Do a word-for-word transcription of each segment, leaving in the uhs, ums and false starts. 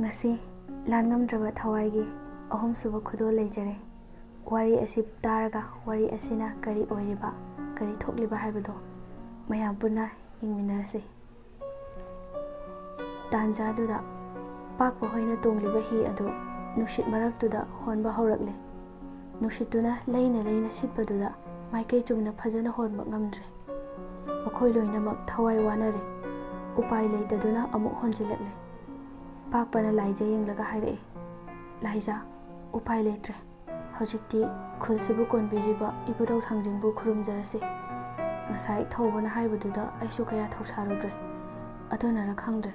ꯉꯁꯤ ꯂꯥꯟꯉꯝꯗ꯭ꯔꯕ ꯊꯋꯥꯏꯒꯤ ꯑꯍꯨꯝꯁꯨꯕ ꯈꯨꯗꯣꯜ ꯂꯩꯖꯔꯦ꯫ ꯋꯥꯔꯤ ꯑꯁꯤ ꯇꯥꯔꯒ ꯋꯥꯔꯤ ꯑꯁꯤꯅ ꯀꯔꯤ ꯑꯣꯏꯔꯤꯕ, ꯀꯔꯤ ꯊꯣꯛꯂꯤꯕ ꯍꯥꯏꯕꯗꯣ ꯃꯌꯥꯝ ꯄꯨꯟꯅ ꯌꯦꯡꯃꯤꯟꯅꯔꯁꯤ꯫ ꯇꯥꯟꯖꯥꯗꯨꯗ ꯄꯥꯛꯄ ꯍꯣꯏꯅ ꯇꯣꯡꯂꯤꯕ ꯍꯤ ꯑꯗꯨ ꯅꯨꯡꯁꯤꯠ ꯃꯔꯛꯇꯨꯗ ꯍꯣꯟꯕ ꯍꯧꯔꯛꯂꯦ꯫ ꯅꯨꯡꯁꯤꯠꯇꯨꯅ ꯂꯩꯅ ꯂꯩꯅ ꯁꯤꯠꯄꯗꯨꯗ ꯃꯥꯏꯀꯩ ꯆꯨꯝꯅ ꯐꯖꯅ ꯍꯣꯟꯕ ꯉꯝꯗ꯭ꯔꯦ꯫ ꯃꯈꯣꯏ ꯂꯣꯏꯅꯃꯛ ꯊꯋꯥꯏ ꯋꯥꯅꯔꯦ꯫ ꯎꯄꯥꯏ ꯂꯩꯇꯗꯨꯅ ꯑꯃꯨꯛ ꯍꯣꯟꯖꯤꯜꯂꯛꯂꯦ꯫ ꯄꯥꯛꯄꯅ ꯂꯥꯏꯖ ꯌꯦꯡꯂꯒ ꯍꯥꯏꯔꯛꯏ, "ꯂꯥꯏꯖ, ꯎꯄꯥꯏ ꯂꯩꯇ꯭ꯔꯦ꯫ ꯍꯧꯖꯤꯛꯇꯤ ꯈꯨꯜꯁꯤꯕꯨ ꯀꯣꯟꯕꯤꯔꯤꯕ ꯏꯕꯨꯙꯧ ꯊꯥꯡꯖꯤꯡꯕꯨ ꯈꯨꯔꯨꯝꯖꯔꯁꯤ꯫ ꯉꯁꯥꯏ ꯊꯧꯕꯅ ꯍꯥꯏꯕꯗꯨꯗ ꯑꯩꯁꯨ ꯀꯌꯥ ꯊꯧꯁꯥꯔꯨꯗ꯭ꯔꯦ꯫ ꯑꯗꯨꯅꯔ ꯈꯪꯗ꯭ꯔꯦ,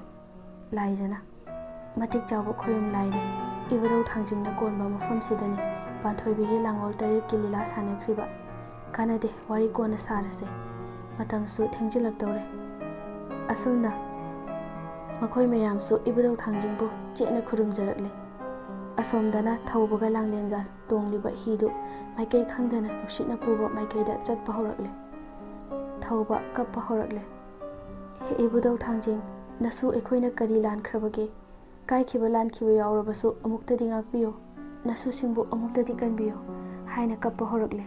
ꯂꯥꯏꯖꯅ ꯃꯇꯤꯛ ꯆꯥꯕ ꯈꯣꯌꯨꯝ ꯂꯥꯏꯅꯤ꯫ ꯏꯕꯨꯙꯧ ꯊꯥꯡꯖꯤꯡꯅ ꯀꯣꯟꯕ ꯃꯐꯝꯁꯤꯗꯅꯤ ꯄꯥꯟꯊꯣꯏꯕꯤꯒꯤ ꯂꯥꯡꯒꯣꯜ ꯇꯔꯦꯠꯀꯤ ꯂꯤꯂꯥ ꯁꯥꯟꯅꯈ꯭ꯔꯤꯕ꯫ ꯀꯥꯟꯅꯗꯦ, ꯋꯥꯔꯤ ꯀꯣꯟꯅ ꯁꯥꯔꯁꯦ꯫ ꯃꯇꯝꯁꯨ ꯊꯦꯡꯖꯤꯜꯂꯛꯇꯧꯔꯦ꯫" ꯑꯁꯨꯝꯅ ꯃꯈꯣꯏ ꯃꯌꯥꯝꯁꯨ ꯏꯕꯨꯙꯧ ꯊꯥꯡꯖꯤꯡꯕꯨ ꯆꯦꯠꯅ ꯈꯨꯔꯨꯝꯖꯔꯛꯂꯦ꯫ ꯑꯁꯣꯝꯗꯅ ꯊꯧꯕꯒ ꯂꯥꯡꯂꯦꯟꯒ ꯇꯣꯡꯂꯤꯕ ꯍꯤꯗꯨ ꯃꯥꯏꯀꯩ ꯈꯪꯗꯅ ꯅꯨꯡꯁꯤꯠꯅ ꯄꯨꯕ ꯃꯥꯏꯀꯩꯗ ꯆꯠꯄ ꯍꯧꯔꯛꯂꯦ꯫ ꯊꯧꯕ ꯀꯞꯄ ꯍꯧꯔꯛꯂꯦ꯫ "ꯍꯦ ꯏꯕꯨꯙꯧ ꯊꯥꯡꯖꯤꯡ, ꯅꯁꯨ ꯑꯩꯈꯣꯏꯅ ꯀꯔꯤ ꯂꯥꯟꯈ꯭ꯔꯕꯒꯦ? ꯀꯥꯏꯈꯤꯕ ꯂꯥꯟꯈꯤꯕ ꯌꯥꯎꯔꯕꯁꯨ ꯑꯃꯨꯛꯇꯗꯤ ꯉꯥꯛꯄꯤꯌꯨ, ꯅꯁꯨꯁꯤꯡꯕꯨ ꯑꯃꯨꯛꯇꯗꯤ ꯀꯟꯕꯤꯌꯨ" ꯍꯥꯏꯅ ꯀꯞꯄ ꯍꯧꯔꯛꯂꯦ꯫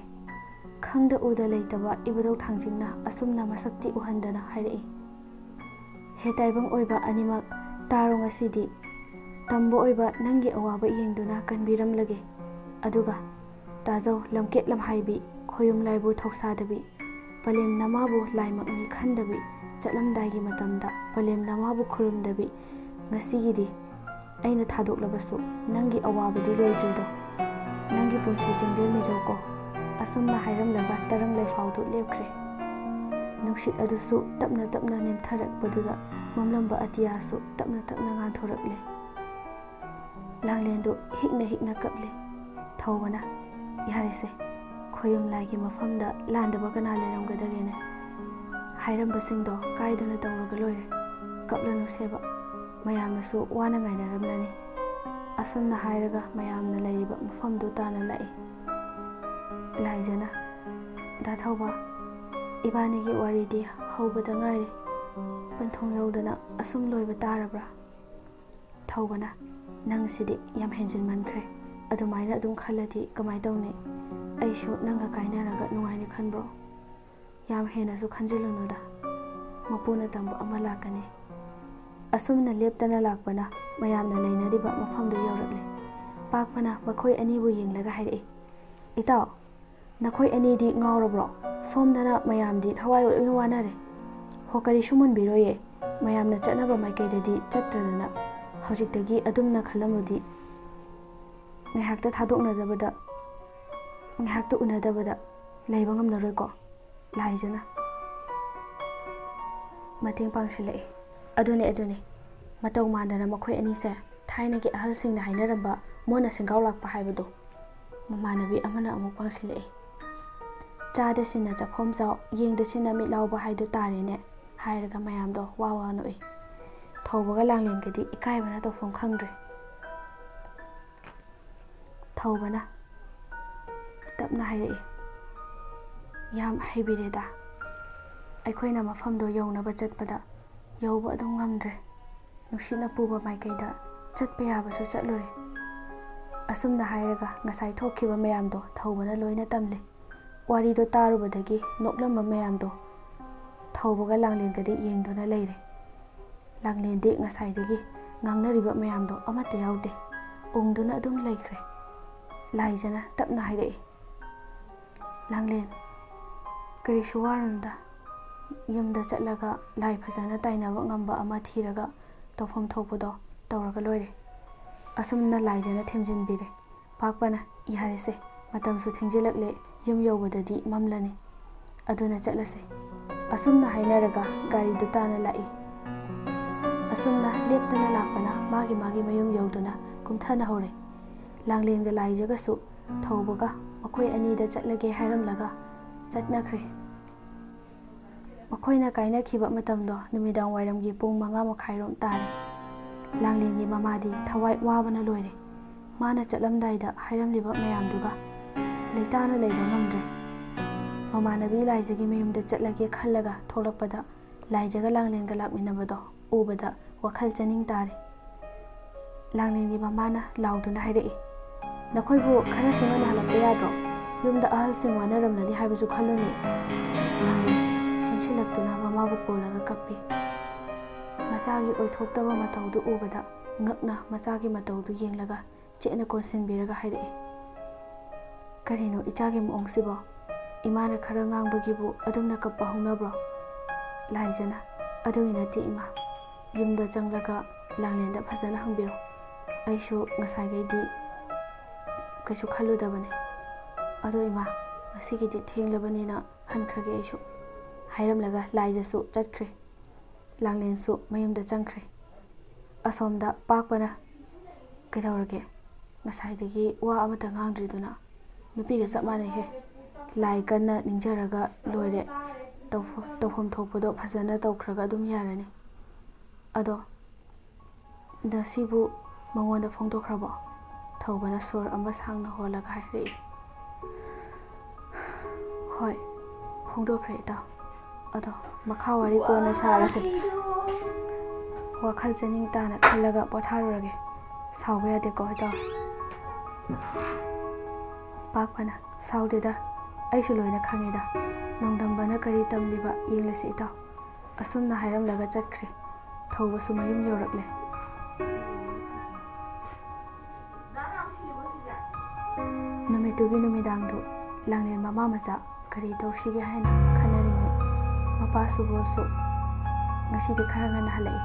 ꯈꯪꯗ ꯎꯗ ꯂꯩꯇꯕ ꯏꯕꯨꯙꯧ ꯊꯥꯡꯖꯤꯡꯅ ꯑꯁꯨꯝꯅ ꯃꯁꯛꯇꯤ ꯎꯍꯟꯗꯅ ꯍꯥꯏꯔꯛꯏ, "ꯍꯦ ꯇꯥꯏꯕꯪ ꯑꯣꯏꯕ ꯑꯅꯤꯃꯛ, ꯇꯥꯔꯣ ꯉꯁꯤꯗꯤ꯫ ꯇꯝꯕ ꯑꯣꯏꯕ ꯅꯪꯒꯤ ꯑꯋꯥꯕ ꯌꯦꯡꯗꯨꯅ ꯀꯟꯕꯤꯔꯝꯂꯒꯦ꯫ ꯑꯗꯨꯒ ꯇꯥꯖꯧ, ꯂꯝꯀꯦꯠ ꯂꯝꯍꯥꯏꯕꯤ, ꯈꯣꯌꯨꯝ ꯂꯥꯏꯕꯨ ꯊꯧꯁꯥꯗꯕꯤ, ꯄꯂꯦꯝ ꯅꯃꯥꯕꯨ ꯂꯥꯏꯃꯛꯅꯤ ꯈꯟꯗꯕꯤ, ꯆꯠꯂꯝꯗꯥꯏꯒꯤ ꯃꯇꯝꯗ ꯄꯂꯦꯝ ꯅꯃꯥꯕꯨ ꯈꯨꯔꯨꯝꯗꯕꯤ, ꯉꯁꯤꯒꯤꯗꯤ ꯑꯩꯅ ꯊꯥꯗꯣꯛꯂꯕꯁꯨ ꯅꯪꯒꯤ ꯑꯋꯥꯕꯗꯤ ꯂꯣꯏꯗ꯭ꯔꯤꯗꯣ꯫ ꯅꯪꯒꯤ ꯄꯨꯟꯁꯤ ꯆꯦꯟꯖꯦꯜ ꯅꯤꯖꯧꯀꯣ꯫" ꯑꯁꯨꯝꯅ ꯍꯥꯏꯔꯝꯂꯒ ꯇꯔꯪ ꯂꯩꯐꯥꯎꯗꯨ ꯂꯦꯞꯈ꯭ꯔꯦ꯫ ꯅꯨꯡꯁꯤꯠ ꯑꯗꯨꯁꯨ ꯇꯞꯅ ꯇꯞꯅ ꯅꯦꯝꯊꯔꯛꯄꯗꯨꯗ ꯃꯝꯂꯝꯕ ꯑꯇꯤꯌꯥꯁꯨ ꯇꯞꯅ ꯇꯞꯅ ꯉꯥꯟꯊꯣꯔꯛꯂꯦ꯫ ꯂꯥꯡꯂꯦꯟꯗꯨ ꯍꯤꯛꯅ ꯍꯤꯛꯅ ꯀꯞꯂꯦ꯫ ꯊꯧꯕꯅ, "ꯌꯥꯔꯦꯁꯦ, ꯈꯣꯌꯨꯝ ꯂꯥꯏꯒꯤ ꯃꯐꯝꯗ ꯂꯥꯟꯗꯕ ꯀꯅꯥ ꯂꯩꯔꯝꯒꯗꯒꯦꯅꯦ? ꯍꯥꯏꯔꯝꯕꯁꯤꯡꯗꯣ ꯀꯥꯏꯗꯅ ꯇꯧꯔꯒ ꯂꯣꯏꯔꯦ꯫ ꯀꯞꯂꯅꯨꯁꯦꯕ, ꯃꯌꯥꯝꯅꯁꯨ ꯋꯥꯅ ꯉꯥꯏꯅꯔꯝꯂꯅꯤ꯫" ꯑꯁꯨꯝꯅ ꯍꯥꯏꯔꯒ ꯃꯌꯥꯝꯅ ꯂꯩꯔꯤꯕ ꯃꯐꯝꯗꯨ ꯇꯥꯅ ꯂꯥꯛꯏ꯫ ꯂꯥꯏꯖꯅ, "ꯗꯥ ꯊꯧꯕ, ꯏꯕꯥꯅꯤꯒꯤ ꯋꯥꯔꯤꯗꯤ ꯍꯧꯕꯗ ꯉꯥꯏꯔꯤ꯫ ꯄꯟꯊꯨꯡ ꯌꯧꯗꯅ ꯑꯁꯨꯝ ꯂꯣꯏꯕ ꯇꯥꯔꯕ꯭ꯔꯥ?" ꯊꯧꯕꯅ, "ꯅꯪꯁꯤꯗꯤ ꯌꯥꯝ ꯍꯦꯟꯖꯤꯟꯃꯟꯈ꯭ꯔꯦ꯫ ꯑꯗꯨꯃꯥꯏꯅ ꯑꯗꯨꯝ ꯈꯜꯂꯗꯤ ꯀꯃꯥꯏ ꯇꯧꯅꯤ? ꯑꯩꯁꯨ ꯅꯪꯒ ꯀꯥꯏꯅꯔꯒ ꯅꯨꯡꯉꯥꯏꯅꯤ ꯈꯟꯕ꯭ꯔꯣ? ꯌꯥꯝ ꯍꯦꯟꯅꯁꯨ ꯈꯟꯖꯤꯜꯂꯨꯅꯨꯗ꯫ ꯃꯄꯨꯅ ꯇꯝꯕ ꯑꯃ ꯂꯥꯛꯀꯅꯤ꯫" ꯑꯁꯨꯝꯅ ꯂꯦꯞꯇꯅ ꯂꯥꯛꯄꯅ ꯃꯌꯥꯝꯅ ꯂꯩꯅꯔꯤꯕ ꯃꯐꯝꯗꯨ ꯌꯧꯔꯛꯂꯦ꯫ ꯄꯥꯛꯄꯅ ꯃꯈꯣꯏ ꯑꯅꯤꯕꯨ ꯌꯦꯡꯂꯒ ꯍꯥꯏꯔꯛꯏ, "ꯏꯇꯥꯎ, ꯅꯈꯣꯏ ꯑꯅꯤꯗꯤ ꯉꯥꯎꯔꯕ꯭ꯔꯣ? ꯁꯣꯝꯗꯅ ꯃꯌꯥꯝꯗꯤ ꯊꯋꯥꯏ ꯂꯣꯏꯅ ꯋꯥꯅꯔꯦ꯫ ꯍꯣ, ꯀꯔꯤꯁꯨ ꯃꯨꯟꯕꯤꯔꯣꯏꯌꯦ꯫ ꯃꯌꯥꯝꯅ ꯆꯠꯅꯕ ꯃꯥꯏꯀꯩꯗꯗꯤ ꯆꯠꯇ꯭ꯔꯗꯅ ꯍꯧꯖꯤꯛꯇꯒꯤ ꯑꯗꯨꯝꯅ ꯈꯜꯂꯝꯃꯗꯤ ꯉꯥꯏꯍꯥꯛꯇ ꯊꯥꯗꯣꯛꯅꯗꯕꯗ, ꯉꯥꯏꯍꯥꯛꯇ ꯎꯅꯗꯕꯗ ꯂꯩꯕ ꯉꯝꯂꯔꯣꯏꯀꯣ꯫" ꯂꯥꯏꯖꯅ ꯃꯇꯦꯡ ꯄꯥꯡꯁꯤꯜꯂꯛꯏ꯫ "ꯑꯗꯨꯅꯦ, ꯑꯗꯨꯅꯦ꯫ ꯃꯇꯧ ꯃꯥꯟꯗꯅ ꯃꯈꯣꯏ ꯑꯅꯤꯁꯦ ꯊꯥꯏꯅꯒꯤ ꯑꯍꯜꯁꯤꯡꯅ ꯍꯥꯏꯅꯔꯝꯕ ꯃꯣꯟꯅ ꯁꯦꯡꯒꯥꯎ ꯂꯥꯛꯄ ꯍꯥꯏꯕꯗꯣ꯫" ꯃꯃꯥꯟꯅꯕꯤ ꯑꯃꯅ ꯑꯃꯨꯛ ꯄꯥꯡꯁꯤꯜꯂꯛꯏ꯫ "ꯆꯥꯗ ꯁꯤꯟꯅ ꯆꯥꯛꯈꯣꯝ ꯆꯥꯎ, ꯌꯦꯡꯗ ꯁꯤꯟꯅ ꯃꯤꯠ ꯂꯥꯎꯕ ꯍꯥꯏꯗꯨ ꯇꯥꯔꯦꯅꯦ" ꯍꯥꯏꯔꯒ ꯃꯌꯥꯝꯗꯣ ꯋꯥ ꯋꯥ ꯅꯣꯛꯏ꯫ ꯊꯧꯕꯒ ꯂꯥꯡꯂꯦꯟꯒꯗꯤ ꯏꯀꯥꯏꯕꯅ ꯇꯧꯐꯝ ꯈꯪꯗ꯭ꯔꯦ꯫ ꯊꯧꯕꯅ ꯇꯞꯅ ꯍꯥꯏꯔꯛꯏ, "ꯌꯥꯝ ꯍꯩꯕꯤꯔꯦꯗ꯫ ꯑꯩꯈꯣꯏꯅ ꯃꯐꯝꯗꯣ ꯌꯧꯅꯕ ꯆꯠꯄꯗ ꯌꯧꯕ ꯑꯗꯨꯝ ꯉꯝꯗ꯭ꯔꯦ꯫ ꯅꯨꯡꯁꯤꯠꯅ ꯄꯨꯕ ꯃꯥꯏꯀꯩꯗ ꯆꯠꯄ ꯌꯥꯕꯁꯨ ꯆꯠꯂꯨꯔꯦ꯫" ꯑꯁꯨꯝꯅ ꯍꯥꯏꯔꯒ ꯉꯁꯥꯏ ꯊꯣꯛꯈꯤꯕ ꯃꯌꯥꯝꯗꯣ ꯊꯧꯕꯅ ꯂꯣꯏꯅ ꯇꯝꯂꯦ꯫ ꯋꯥꯔꯤꯗꯣ ꯇꯥꯔꯨꯕꯗꯒꯤ ꯅꯣꯛꯂꯝꯕ ꯃꯌꯥꯝꯗꯣ ꯊꯧꯕꯒ ꯂꯥꯡꯂꯦꯟꯒꯗꯤ ꯌꯦꯡꯗꯨꯅ ꯂꯩꯔꯦ꯫ ꯂꯥꯡꯂꯦꯟꯗꯤ ꯉꯁꯥꯏꯗꯒꯤ ꯉꯥꯡꯅꯔꯤꯕ ꯃꯌꯥꯝꯗꯣ ꯑꯃꯠꯇ ꯌꯥꯎꯗꯦ꯫ ꯎꯪꯗꯨꯅ ꯑꯗꯨꯝ ꯂꯩꯈ꯭ꯔꯦ꯫ ꯂꯥꯏꯖꯅ ꯇꯞꯅ ꯍꯥꯏꯔꯛꯏ, "ꯂꯥꯡꯂꯦꯟ, ꯀꯔꯤꯁꯨ ꯋꯥꯔꯨꯅꯨꯗ꯫ ꯌꯨꯝꯗ ꯆꯠꯂꯒ ꯂꯥꯏ ꯐꯖꯅ ꯇꯥꯏꯅꯕ ꯉꯝꯕ ꯑꯃ ꯊꯤꯔꯒ ꯇꯧꯐꯝ ꯊꯣꯛꯄꯗꯣ ꯇꯧꯔꯒ ꯂꯣꯏꯔꯦ꯫" ꯑꯁꯨꯝꯅ ꯂꯥꯏꯖꯅ ꯊꯦꯝꯖꯤꯟꯕꯤꯔꯦ꯫ ꯄꯥꯛꯄꯅ, "ꯌꯥꯔꯦꯁꯦ, ꯃꯇꯝꯁꯨ ꯊꯦꯡꯖꯤꯜꯂꯛꯂꯦ, ꯌꯨꯝ ꯌꯧꯕꯗꯗꯤ ꯃꯝꯂꯅꯤ꯫ ꯑꯗꯨꯅ ꯆꯠꯂꯁꯦ꯫" ꯑꯁꯨꯝꯅ ꯍꯥꯏꯅꯔꯒ ꯒꯥꯔꯤꯗꯨ ꯇꯥꯅ ꯂꯥꯛꯏ꯫ ꯑꯁꯨꯝꯅ ꯂꯦꯞꯇꯅ ꯂꯥꯛꯄꯅ ꯃꯥꯒꯤ ꯃꯥꯒꯤ ꯃꯌꯨꯝ ꯌꯧꯗꯨꯅ ꯀꯨꯝꯊꯅꯍꯧꯔꯦ꯫ ꯂꯥꯡꯂꯦꯟꯒ ꯂꯥꯏꯖꯒꯁꯨ ꯊꯧꯕꯒ ꯃꯈꯣꯏ ꯑꯅꯤꯗ ꯆꯠꯂꯒꯦ ꯍꯥꯏꯔꯝꯂꯒ ꯆꯠꯅꯈ꯭ꯔꯦ꯫ ꯃꯈꯣꯏꯅ ꯀꯥꯏꯅꯈꯤꯕ ꯃꯇꯝꯗꯣ ꯅꯨꯃꯤꯗꯥꯡ ꯋꯥꯏꯔꯝꯒꯤ ꯄꯨꯡ ꯃꯉꯥ ꯃꯈꯥꯏꯔꯣꯝ ꯇꯥꯔꯦ꯫ ꯂꯥꯡꯂꯦꯟꯒꯤ ꯃꯃꯥꯗꯤ ꯊꯋꯥꯏ ꯋꯥꯕꯅ ꯂꯣꯏꯔꯦ꯫ ꯃꯥꯅ ꯆꯠꯂꯝꯗꯥꯏꯗ ꯍꯥꯏꯔꯝꯂꯤꯕ ꯃꯌꯥꯝꯗꯨꯒ ꯂꯩꯇꯥꯅ ꯂꯩꯕ ꯉꯝꯗ꯭ꯔꯦ꯫ ꯃꯃꯥꯟꯅꯕꯤ ꯂꯥꯏꯖꯒꯤ ꯃꯌꯨꯝꯗ ꯆꯠꯂꯒꯦ ꯈꯜꯂꯒ ꯊꯣꯛꯂꯛꯄꯗ ꯂꯥꯏꯖꯒ ꯂꯥꯡꯂꯦꯟꯒ ꯂꯥꯛꯃꯤꯟꯅꯕꯗꯣ ꯎꯕꯗ ꯋꯥꯈꯜ ꯆꯅꯤꯡ ꯇꯥꯔꯦ꯫ ꯂꯥꯡꯂꯦꯟꯒꯤ ꯃꯃꯥꯅ ꯂꯥꯎꯗꯨꯅ ꯍꯥꯏꯔꯛꯏ, "ꯅꯈꯣꯏꯕꯨ ꯈꯔꯁꯨ ꯉꯟꯅ ꯍꯜꯂꯛꯄ ꯌꯥꯗ꯭ꯔꯣ? ꯌꯨꯝꯗ ꯑꯍꯜꯁꯤꯡ ꯋꯥꯅꯔꯝꯂꯅꯤ ꯍꯥꯏꯕꯁꯨ ꯈꯜꯂꯨꯅꯦ꯫" ꯂꯥꯡꯂꯦꯟ ꯆꯪꯁꯤꯜꯂꯛꯇꯨꯅ ꯃꯃꯥꯕꯨ ꯀꯣꯜꯂꯒ ꯀꯞꯄꯤ꯫ ꯃꯆꯥꯒꯤ ꯑꯣꯏꯊꯣꯛꯇꯕ ꯃꯇꯧꯗꯨ ꯎꯕꯗ ꯉꯛꯅ ꯃꯆꯥꯒꯤ ꯃꯇꯧꯗꯨ ꯌꯦꯡꯂꯒ ꯆꯦꯠꯅ ꯀꯣꯟꯁꯤꯟꯕꯤꯔꯒ ꯍꯥꯏꯔꯛꯏ, "ꯀꯔꯤꯅꯣ ꯏꯆꯥꯒꯤ ꯃꯑꯣꯡꯁꯤꯕꯣ? ꯏꯃꯥꯅ ꯈꯔ ꯉꯥꯡꯕꯒꯤꯕꯨ ꯑꯗꯨꯝꯅ ꯀꯞꯄ ꯍꯧꯅꯕ꯭ꯔꯣ?" ꯂꯥꯏꯖꯅ, "ꯑꯗꯨꯒꯤ ꯅꯠꯇꯦ ꯏꯃꯥ, ꯌꯨꯝꯗ ꯆꯪꯂꯒ ꯂꯥꯡꯂꯦꯟꯗ ꯐꯖꯅ ꯍꯪꯕꯤꯔꯣ꯫ ꯑꯩꯁꯨ ꯉꯁꯥꯏꯈꯩꯗꯤ ꯀꯩꯁꯨ ꯈꯜꯂꯨꯗꯕꯅꯦ꯫ ꯑꯗꯣ ꯏꯃꯥ, ꯉꯁꯤꯒꯤꯗꯤ ꯊꯦꯡꯂꯕꯅꯤꯅ ꯍꯟꯈ꯭ꯔꯒꯦ ꯑꯩꯁꯨ", ꯍꯥꯏꯔꯝꯂꯒ ꯂꯥꯏꯖꯁꯨ ꯆꯠꯈ꯭ꯔꯦ꯫ ꯂꯥꯡꯂꯦꯟꯁꯨ ꯃꯌꯨꯝꯗ ꯆꯪꯈ꯭ꯔꯦ꯫ ꯑꯁꯣꯝꯗ ꯄꯥꯛꯄꯅ, "ꯀꯩꯗꯧꯔꯒꯦ? ꯉꯁꯥꯏꯗꯒꯤ ꯋꯥ ꯑꯃꯠꯇ ꯉꯥꯡꯗ꯭ꯔꯤꯗꯨꯅ?" "ꯅꯨꯄꯤꯒ ꯆꯞ ꯃꯥꯟꯅꯩꯍꯦ꯫ ꯂꯥꯏ ꯀꯟꯅ ꯅꯤꯡꯖꯔꯒ ꯂꯣꯏꯔꯦ꯫ ꯇꯧꯐ-, ꯇꯧꯐꯝ ꯊꯣꯛꯄꯗꯣ ꯐꯖꯅ ꯇꯧꯈ꯭ꯔꯒ ꯑꯗꯨꯝ ꯌꯥꯔꯅꯤ꯫ ꯑꯗꯣ ꯉꯁꯤꯕꯨ ꯃꯉꯣꯟꯗ ꯐꯣꯡꯗꯣꯛꯈ꯭ꯔꯕꯣ?" ꯊꯧꯕꯅ ꯁꯣꯔ ꯑꯃ ꯁꯥꯡꯅ ꯍꯣꯜꯂꯒ ꯍꯥꯏꯔꯛꯏ꯫ "ꯍꯣꯏ, ꯐꯣꯡꯗꯣꯛꯈ꯭ꯔꯦ ꯏꯇꯥꯎ꯫ ꯑꯗꯣ ꯃꯈꯥ ꯋꯥꯔꯤ ꯀꯣꯟꯅ ꯁꯥꯔꯁꯦ꯫ ꯋꯥꯈꯜ ꯆꯅꯤꯡ ꯇꯥꯅ ꯈꯜꯂꯒ ꯄꯣꯊꯥꯔꯨꯔꯒꯦ꯫ ꯁꯥꯎꯕ ꯌꯥꯗꯦꯀꯣ ꯏꯇꯥꯎ?" ꯄꯥꯛꯄꯅ, "ꯁꯥꯎꯗꯦꯗ, ꯑꯩꯁꯨ ꯂꯣꯏꯅ ꯈꯪꯉꯤꯗ꯫ ꯅꯣꯡꯗꯝꯕꯅ ꯀꯔꯤ ꯇꯝꯂꯤꯕ ꯌꯦꯡꯂꯁꯤ ꯏꯇꯥꯎ꯫" ꯑꯁꯨꯝꯅ ꯍꯥꯏꯔꯝꯂꯒ ꯆꯠꯈ꯭ꯔꯦ꯫ ꯊꯧꯕꯁꯨ ꯃꯌꯨꯝ ꯌꯧꯔꯛꯂꯦ꯫ ꯅꯨꯃꯤꯠꯇꯨꯒꯤ ꯅꯨꯃꯤꯗꯥꯡꯗꯨ ꯂꯥꯡꯂꯦꯟ ꯃꯃꯥ ꯃꯆꯥ ꯀꯔꯤ ꯇꯧꯁꯤꯒꯦ ꯍꯥꯏꯅ ꯈꯟꯅꯔꯤꯉꯩ, ꯃꯄꯥ ꯁꯨꯕꯣꯜꯁꯨ ꯉꯁꯤꯗꯤ ꯈꯔ ꯉꯟꯅ ꯍꯜꯂꯛꯏ꯫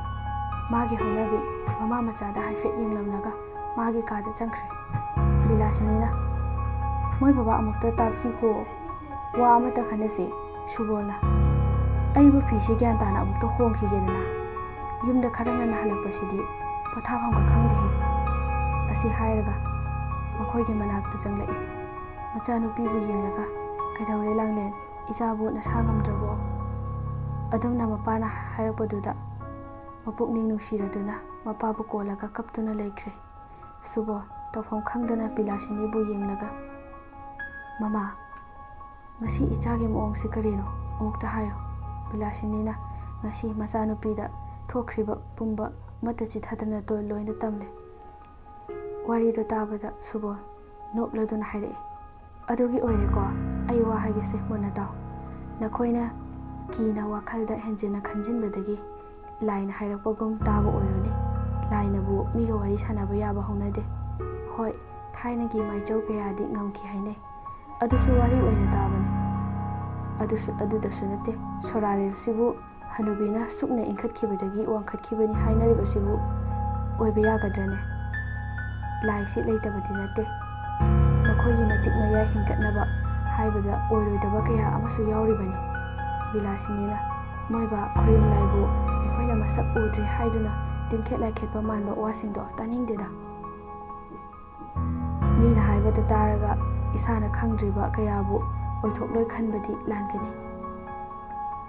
ꯃꯥꯒꯤ ꯍꯧꯅꯕꯤ ꯃꯃꯥ ꯃꯆꯥꯗ ꯍꯥꯏꯐꯦꯠ ꯌꯦꯡꯂꯝꯂꯒ ꯃꯥꯒꯤ ꯀꯥꯗ ꯆꯪꯈ꯭ꯔꯦ꯫ ꯕꯤꯂꯥꯁꯤꯅꯤꯅ, "ꯃꯣꯏ ꯕꯕꯥ ꯑꯃꯨꯛꯇ ꯇꯥꯕꯤꯈꯣ꯫ ꯋꯥ ꯑꯃꯠꯇ ꯈꯟꯅꯁꯤ꯫" ꯁꯨꯕꯣꯜꯅ, "ꯑꯩꯕꯨ ꯐꯤꯁꯤ ꯒ꯭ꯌꯥꯟ ꯇꯥꯅ ꯑꯃꯨꯛꯇ ꯍꯣꯡꯈꯤꯒꯦꯗꯅ꯫ ꯌꯨꯝꯗ ꯈꯔ ꯉꯟꯅ ꯍꯜꯂꯛꯄꯁꯤꯗꯤ ꯄꯣꯊꯥꯐꯝꯒ ꯈꯪꯗꯦꯍꯦ꯫" ꯑꯁꯤ ꯍꯥꯏꯔꯒ ꯃꯈꯣꯏꯒꯤ ꯃꯅꯥꯛꯇ ꯆꯪꯂꯛꯏ꯫ ꯃꯆꯥꯅꯨꯄꯤꯕꯨ ꯌꯦꯡꯂꯒ, "ꯀꯩꯗꯧꯔꯦ ꯂꯥꯡꯂꯦꯟ? ꯏꯆꯥꯕꯨ ꯅꯁꯥ ꯉꯝꯗ꯭ꯔꯕꯣ?" ꯑꯗꯨꯝꯅ ꯃꯄꯥꯅ ꯍꯥꯏꯔꯛꯄꯗꯨꯗ ꯃꯄꯨꯛꯅꯤꯡ ꯅꯨꯡꯁꯤꯔꯗꯨꯅ ꯃꯄꯥꯕꯨ ꯀꯣꯜꯂꯒ ꯀꯞꯇꯨꯅ ꯂꯩꯈ꯭ꯔꯦ꯫ ꯁꯨꯕꯣꯜ ꯇꯧꯐꯝ ꯈꯪꯗꯅ ꯕꯤꯂꯥꯁꯤꯅꯤꯕꯨ ꯌꯦꯡꯂꯒ, "ꯃꯃꯥ, ꯉꯁꯤ ꯏꯆꯥꯒꯤ ꯃꯑꯣꯡꯁꯤ ꯀꯔꯤꯅꯣ? ꯑꯃꯨꯛꯇ ꯍꯥꯏꯌꯨ꯫" ꯕꯤꯂꯥꯁꯤꯅꯤꯅ ꯉꯁꯤ ꯃꯆꯥꯅꯨꯄꯤꯗ ꯊꯣꯛꯈ꯭ꯔꯤꯕ ꯄꯨꯝꯕ ꯑꯃꯠꯇ ꯆꯤꯊꯗꯅ ꯇꯣ-, ꯂꯣꯏꯅ ꯇꯝꯂꯦ꯫ ꯋꯥꯔꯤꯗꯣ ꯇꯥꯕꯗ ꯁꯨꯕꯣꯜ ꯅꯣꯛꯂꯗꯨꯅ ꯍꯥꯏꯔꯛꯏ, "ꯑꯗꯨꯒꯤ ꯑꯣꯏꯔꯦꯀꯣ꯫ ꯑꯩ ꯋꯥ ꯍꯥꯏꯒꯦꯁꯦ, ꯃꯨꯟꯅ ꯇꯥꯎ꯫ ꯅꯈꯣꯏꯅ ꯀꯤꯅ ꯋꯥꯈꯜꯗ ꯍꯦꯟꯖꯤꯟꯅ ꯈꯟꯖꯤꯟꯕꯗꯒꯤ ꯂꯥꯏꯅ ꯍꯥꯏꯔꯛꯄꯒꯨꯝ ꯇꯥꯕ ꯑꯣꯏꯔꯨꯅꯤ꯫ ꯂꯥꯏꯅꯕꯨ ꯃꯤꯒ ꯋꯥꯔꯤ ꯁꯥꯟꯅꯕ ꯌꯥꯕ ꯍꯧꯅꯗꯦ꯫ ꯍꯣꯏ, ꯊꯥꯏꯅꯒꯤ ꯃꯥꯏꯆꯧ ꯀꯌꯥꯗꯤ ꯉꯝꯈꯤ ꯍꯥꯏꯅꯩ꯫ ꯑꯗꯨꯁꯨ ꯋꯥꯔꯤ ꯑꯣꯏꯅ ꯇꯥꯕꯅꯤ꯫ ꯑꯗꯨꯁꯨ, ꯑꯗꯨꯗꯁꯨ ꯅꯠꯇꯦ, ꯁꯣꯔꯥꯔꯦꯜꯁꯤꯕꯨ ꯍꯅꯨꯕꯤꯅ ꯁꯨꯛꯅ ꯏꯟꯈꯠꯈꯤꯕꯗꯒꯤ ꯋꯥꯡꯈꯠꯈꯤꯕꯅꯤ ꯍꯥꯏꯅꯔꯤꯕꯁꯤꯕꯨ ꯑꯣꯏꯕ ꯌꯥꯒꯗ꯭ꯔꯅꯦ? ꯂꯥꯏꯁꯤ ꯂꯩꯇꯕꯗꯤ ꯅꯠꯇꯦ꯫ ꯃꯈꯣꯏꯒꯤ ꯃꯇꯤꯛ ꯃꯌꯥꯏ ꯍꯦꯟꯒꯠꯅꯕ ꯍꯥꯏꯕꯗ ꯑꯣꯏꯔꯣꯏꯗꯕ ꯀꯌꯥ ꯑꯃꯁꯨ ꯌꯥꯎꯔꯤꯕꯅꯤ꯫" ꯕꯤꯂꯥꯁꯤꯅꯤꯅ, "ꯃꯣꯏꯕꯥ ꯈꯣꯏꯔꯨꯝ ꯂꯥꯏꯕꯨ ꯑꯩꯈꯣꯏꯅ ꯃꯁꯛ ꯎꯗ꯭ꯔꯤ ꯍꯥꯏꯗꯨꯅ ꯇꯤꯟꯈꯦꯠ ꯂꯥꯏꯈꯦꯠꯄ ꯃꯥꯟꯕ ꯋꯥꯁꯤꯡꯗꯣ ꯇꯥꯅꯤꯡꯗꯦꯗ꯫ ꯃꯤꯅ ꯍꯥꯏꯕꯗ ꯇꯥꯔꯒ ꯏꯁꯥꯅ ꯈꯪꯗ꯭ꯔꯤꯕ ꯀꯌꯥꯕꯨ ꯑꯣꯏꯊꯣꯛꯂꯣꯏ ꯈꯟꯕꯗꯤ ꯂꯥꯟꯒꯅꯤ꯫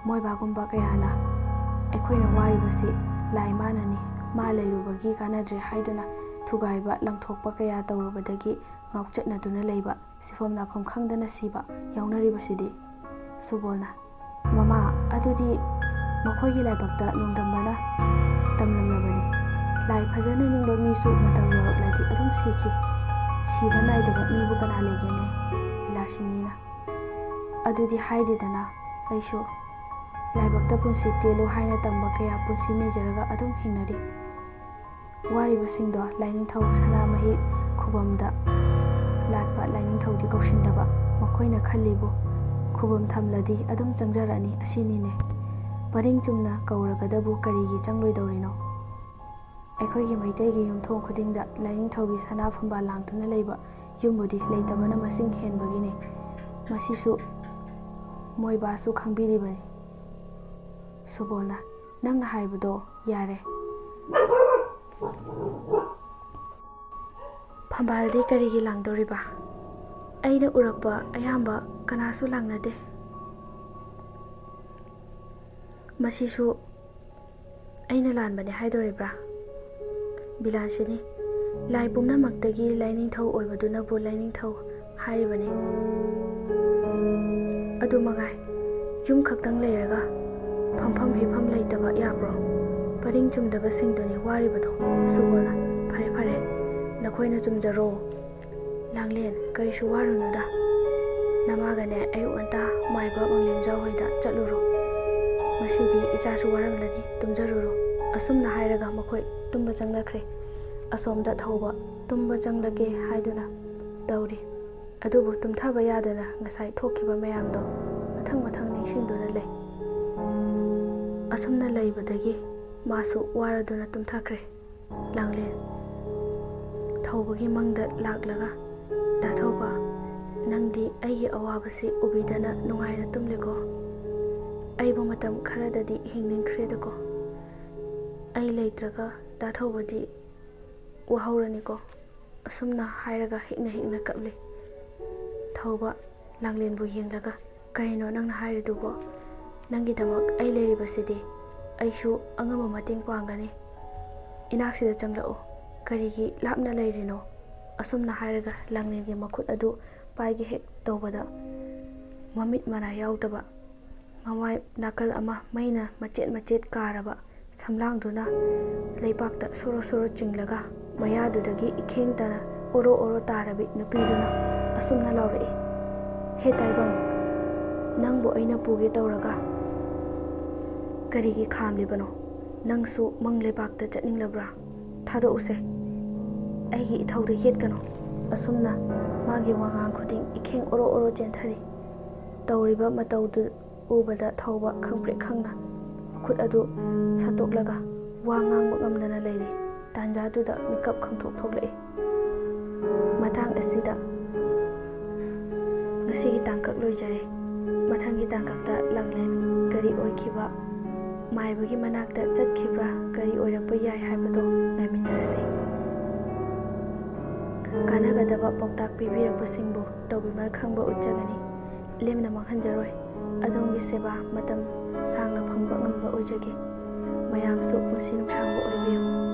ꯃꯣꯏꯕꯥꯒꯨꯝꯕ ꯀꯌꯥꯅ ꯑꯩꯈꯣꯏꯅ ꯋꯥꯔꯤꯕꯁꯤ ꯂꯥꯏ ꯃꯥꯅꯅꯤ, ꯃꯥ ꯂꯩꯔꯨꯕꯒꯤ ꯀꯥꯟꯅꯗ꯭ꯔꯦ ꯍꯥꯏꯗꯨꯅ ꯊꯨꯒꯥꯏꯕ, ꯂꯪꯊꯣꯛꯄ ꯀꯌꯥ ꯇꯧꯔꯨꯕꯗꯒꯤ ꯉꯥꯎꯆꯠꯅꯗꯨꯅ ꯂꯩꯕ, ꯁꯤꯐꯝ ꯅꯥꯐꯝ ꯈꯪꯗꯅ ꯁꯤꯕ ꯌꯥꯎꯅꯔꯤꯕꯁꯤꯗꯤ꯫" ꯁꯨꯕꯣꯜꯅ, "ꯃꯃꯥ, ꯑꯗꯨꯗꯤ ꯃꯈꯣꯏꯒꯤ ꯂꯥꯏꯕꯛꯇ ꯅꯣꯡꯗꯝꯕꯅ ꯇꯝꯂꯝꯂꯕꯅꯤ꯫ ꯂꯥꯏ ꯐꯖꯅ ꯅꯤꯡꯕ ꯃꯤꯁꯨ ꯃꯇꯝ ꯌꯧꯔꯛꯂꯗꯤ ꯑꯗꯨꯝ ꯁꯤꯈꯤ꯫ ꯁꯤꯕ ꯅꯥꯏꯗꯕ ꯃꯤꯕꯨ ꯀꯅꯥ ꯂꯩꯒꯦꯅꯦ?" ꯕꯤꯂꯥꯁꯤꯅꯤꯅ, "ꯑꯗꯨꯗꯤ ꯍꯥꯏꯗꯦꯗꯅ, ꯑꯩꯁꯨ ꯂꯥꯏꯕꯛꯇ ꯄꯨꯟꯁꯤ ꯇꯦꯜꯂꯨ ꯍꯥꯏꯅ ꯇꯝꯕ ꯀꯌꯥ ꯄꯨꯟꯁꯤ ꯅꯤꯖꯔꯒ ꯑꯗꯨꯝ ꯍꯤꯡꯅꯔꯤ꯫" ꯋꯥꯔꯤꯕꯁꯤꯡꯗꯣ ꯂꯥꯏꯅꯤꯡꯊꯧ ꯁꯅꯥꯃꯍꯤ ꯈꯨꯕꯝꯗ ꯂꯥꯠꯄ ꯂꯥꯏꯅꯤꯡꯊꯧꯗꯤ ꯀꯧꯁꯤꯟꯗꯕ꯫ ꯃꯈꯣꯏꯅ ꯈꯜꯂꯤꯕꯨ ꯈꯨꯕꯝ ꯊꯝꯂꯗꯤ ꯑꯗꯨꯝ ꯆꯪꯖꯔꯛꯑꯅꯤ ꯑꯁꯤꯅꯤꯅꯦ꯫ ꯄꯔꯤꯡ ꯆꯨꯝꯅ ꯀꯧꯔꯒꯗꯕꯨ ꯀꯔꯤꯒꯤ ꯆꯪꯂꯣꯏꯗꯧꯔꯤꯅꯣ? ꯑꯩꯈꯣꯏꯒꯤ ꯃꯩꯇꯩꯒꯤ ꯌꯨꯝꯊꯣꯡ ꯈꯨꯗꯤꯡꯗ ꯂꯥꯏꯅꯤꯡꯊꯧꯒꯤ ꯁꯅꯥ ꯐꯝꯕꯥꯜ ꯂꯥꯡꯗꯨꯅ ꯂꯩꯕ ꯌꯨꯝꯕꯨꯗꯤ ꯂꯩꯇꯕꯅ ꯃꯁꯤꯡ ꯍꯦꯟꯕꯒꯤꯅꯤ꯫ ꯃꯁꯤꯁꯨ ꯃꯣꯏꯕꯥꯁꯨ ꯈꯪꯕꯤꯔꯤꯕꯅꯤ꯫ ꯁꯨꯕꯣꯜꯅ, "ꯅꯪꯅ ꯍꯥꯏꯕꯗꯣ ꯌꯥꯔꯦ꯫ ꯐꯝꯕꯥꯜꯗꯤ ꯀꯔꯤꯒꯤ ꯂꯥꯡꯗꯧꯔꯤꯕ? ꯑꯩꯅ ꯎꯔꯛꯄ ꯑꯌꯥꯝꯕ ꯀꯅꯥꯁꯨ ꯂꯥꯡꯅꯗꯦ꯫ ꯃꯁꯤꯁꯨ ꯑꯩꯅ ꯂꯥꯟꯕꯅꯦ ꯍꯥꯏꯗꯣꯔꯤꯕ꯭ꯔꯥ?" ꯕꯤꯂꯥꯁꯤꯅꯤ, "ꯂꯥꯏ ꯄꯨꯝꯅꯃꯛꯇꯒꯤ ꯂꯥꯏꯅꯤꯡꯊꯧ ꯑꯣꯏꯕꯗꯨꯅꯕꯨ ꯂꯥꯏꯅꯤꯡꯊꯧ ꯍꯥꯏꯔꯤꯕꯅꯤ꯫ ꯑꯗꯨ ꯃꯉꯥꯏ, ꯌꯨꯝ ꯈꯛꯇꯪ ꯂꯩꯔꯒ ꯐꯝꯐꯝ ꯍꯤꯞꯐꯝ ꯂꯩꯇꯕ ꯌꯥꯕ꯭ꯔꯣ? ꯄꯔꯤꯡ ꯆꯨꯝꯗꯕꯁꯤꯡꯗꯨꯅꯤ ꯋꯥꯔꯤꯕꯗꯣ꯫" ꯁꯨꯕꯣꯜꯅ, "ꯐꯔꯦ, ꯐꯔꯦ, ꯑꯩꯈꯣꯏꯅ ꯆꯨꯝꯖꯔꯣ꯫ ꯂꯥꯡꯂꯦꯟ, ꯀꯔꯤꯁꯨ ꯋꯥꯔꯨꯅꯨꯗ꯫ ꯅꯃꯥꯒꯅꯦ ꯑꯌꯨꯛ ꯉꯟꯇꯥ ꯃꯥꯏꯕ ꯃꯪꯂꯦꯝꯖꯥꯎ ꯍꯣꯏꯗ ꯆꯠꯂꯨꯔꯣ꯫ ꯉꯁꯤꯗꯤ ꯏꯆꯥꯁꯨ ꯋꯥꯔꯝꯂꯅꯤ, ꯇꯨꯝꯖꯔꯨꯔꯣ꯫ ꯑꯁꯨꯝꯅ ꯍꯥꯏꯔꯒ ꯃꯈꯣꯏ ꯇꯨꯝꯕ ꯆꯪꯂꯛꯈ꯭ꯔꯦ꯫ ꯑꯁꯣꯝꯗ ꯊꯧꯕ ꯇꯨꯝꯕ ꯆꯪꯂꯒꯦ ꯍꯥꯏꯗꯨꯅ ꯇꯧꯔꯤ꯫ ꯑꯗꯨꯕꯨ ꯇꯨꯝꯊꯕ ꯌꯥꯗꯅ ꯉꯁꯥꯏ ꯊꯣꯛꯈꯤꯕ ꯃꯌꯥꯝꯗꯣ ꯃꯊꯪ ꯃꯊꯪ ꯅꯤꯡꯁꯤꯡꯗꯨꯅ ꯂꯩ꯫ ꯑꯁꯨꯝꯅ ꯂꯩꯕꯗꯒꯤ ꯃꯥꯁꯨ ꯋꯥꯔꯗꯨꯅ ꯇꯨꯝꯊꯈ꯭ꯔꯦ꯫ ꯂꯥꯡꯂꯦꯟ ꯊꯧꯕꯒꯤ ꯃꯪꯗ ꯂꯥꯛꯂꯒ, "ꯗꯥ ꯊꯧꯕ, ꯅꯪꯗꯤ ꯑꯩꯒꯤ ꯑꯋꯥꯕꯁꯤ ꯎꯕꯤꯗꯅ ꯅꯨꯡꯉꯥꯏꯅ ꯇꯨꯝꯂꯦꯀꯣ꯫ ꯑꯩꯕꯨ ꯃꯇꯝ ꯈꯔꯗꯗꯤ ꯍꯤꯡꯅꯤꯡꯈ꯭ꯔꯦꯗꯀꯣ꯫ ꯑꯩ ꯂꯩꯇ꯭ꯔꯒ ꯗꯥ ꯊꯧꯕꯗꯤ ꯋꯥꯍꯧꯔꯅꯤꯀꯣ"꯫ ꯑꯁꯨꯝꯅ ꯍꯥꯏꯔꯒ ꯍꯤꯛꯅ ꯍꯤꯛꯅ ꯀꯞꯂꯤ꯫ ꯊꯧꯕ ꯂꯥꯡꯂꯦꯟꯕꯨ ꯌꯦꯡꯂꯒ, "ꯀꯔꯤꯅꯣ ꯅꯪꯅ ꯍꯥꯏꯔꯤꯗꯨꯕꯣ? ꯅꯪꯒꯤꯗꯃꯛ ꯑꯩ ꯂꯩꯔꯤꯕꯁꯤꯗꯤ꯫ ꯑꯩꯁꯨ ꯑꯉꯝꯕ ꯃꯇꯦꯡ ꯄꯥꯡꯒꯅꯤ꯫ ꯏꯅꯥꯛꯁꯤꯗ ꯆꯪꯂꯛꯎ꯫ ꯀꯔꯤꯒꯤ ꯂꯥꯞꯅ ꯂꯩꯔꯤꯅꯣ?" ꯑꯁꯨꯝꯅ ꯍꯥꯏꯔꯒ ꯂꯥꯡꯂꯦꯟꯒꯤ ꯃꯈꯨꯠ ꯑꯗꯨ ꯄꯥꯏꯒꯦ ꯍꯦꯛ ꯇꯧꯕꯗ, ꯃꯃꯤꯠ ꯃꯅꯥ ꯌꯥꯎꯗꯕ, ꯃꯃꯥꯏ ꯅꯥꯀꯜ ꯑꯃ ꯃꯩꯅ ꯃꯆꯦꯠ ꯃꯆꯦꯠ ꯀꯥꯔꯕ ꯁꯝꯂꯥꯡꯗꯨꯅ ꯂꯩꯕꯥꯛꯇ ꯁꯣꯔꯣ ꯁꯣꯔꯣ ꯆꯤꯡꯂꯒ, ꯃꯌꯥꯗꯨꯗꯒꯤ ꯏꯈꯦꯡ ꯇꯅ ꯑꯣꯔꯣ ꯑꯣꯔꯣ ꯇꯥꯔꯕꯤ ꯅꯨꯄꯤꯗꯨꯅ ꯑꯁꯨꯝꯅ ꯂꯥꯎꯔꯛꯏ, "ꯍꯦ ꯇꯥꯏꯕꯪ, ꯅꯪꯕꯨ ꯑꯩꯅ ꯄꯨꯒꯦ ꯇꯧꯔꯒ ꯀꯔꯤꯒꯤ ꯈꯥꯝꯂꯤꯕꯅꯣ? ꯅꯪꯁꯨ ꯃꯪ ꯂꯩꯕꯥꯛꯇ ꯆꯠꯅꯤꯡꯂꯕ꯭ꯔꯥ? ꯊꯥꯗꯣꯛꯎꯁꯦ, ꯑꯩꯒꯤ ꯏꯊꯧꯗ ꯌꯦꯠꯀꯅꯨ"꯫ ꯑꯁꯨꯝꯅ ꯃꯥꯒꯤ ꯋꯥꯉꯥꯡ ꯈꯨꯗꯤꯡ ꯏꯈꯦꯡ ꯑꯣꯔꯣ ꯑꯣꯔꯣ ꯆꯦꯟꯊꯔꯤ꯫ ꯇꯧꯔꯤꯕ ꯃꯇꯧꯗꯨ ꯎꯕꯗ ꯊꯧꯕ ꯈꯪꯄ꯭ꯔꯦꯛ ꯈꯪꯅ ꯃꯈꯨꯠ ꯑꯗꯨ ꯁꯠꯇꯣꯛꯂꯒ ꯋꯥ ꯉꯥꯡꯕ ꯉꯝꯗꯅ ꯂꯩꯔꯤ꯫ ꯇꯥꯟꯖꯥꯗꯨꯗ ꯃꯤꯀꯞ ꯈꯪꯊꯣꯛ ꯊꯣꯛꯂꯛꯏ꯫ ꯃꯇꯥꯡ ꯑꯁꯤꯗ ꯉꯁꯤꯒꯤ ꯇꯥꯡꯀꯛ ꯂꯣꯏꯖꯔꯦ꯫ ꯃꯊꯪꯒꯤ ꯇꯥꯡꯀꯛꯇ ꯂꯥꯡꯂꯦꯟ ꯀꯔꯤ ꯑꯣꯏꯈꯤꯕ, ꯃꯥꯏꯕꯒꯤ ꯃꯅꯥꯛꯇ ꯆꯠꯈꯤꯕ꯭ꯔꯥ, ꯀꯔꯤ ꯑꯣꯏꯔꯛꯄ ꯌꯥꯏ ꯍꯥꯏꯕꯗꯣ ꯉꯥꯏꯃꯤꯟꯅꯔꯁꯤ꯫ ꯀꯥꯟꯅꯒꯗꯕ ꯄꯥꯎꯇꯥꯛ ꯄꯤꯕꯤꯔꯛꯄꯁꯤꯡꯕꯨ ꯇꯧꯕꯤꯃꯜ ꯈꯪꯕ ꯎꯠꯆꯒꯅꯤ꯫ ꯂꯦꯝꯅ ꯃꯥꯡꯍꯟꯖꯔꯣꯏ꯫ ꯑꯗꯣꯝꯒꯤ ꯁꯦꯕꯥ ꯃꯇꯝ ꯁꯥꯡꯅ ꯐꯪꯕ ꯉꯝꯕ ꯑꯣꯏꯖꯒꯦ꯫ ꯃꯌꯥꯝꯁꯨ ꯄꯨꯟꯁꯤ ꯅꯨꯡꯁꯥꯡꯕ ꯑꯣꯏꯕꯤꯌꯨ꯫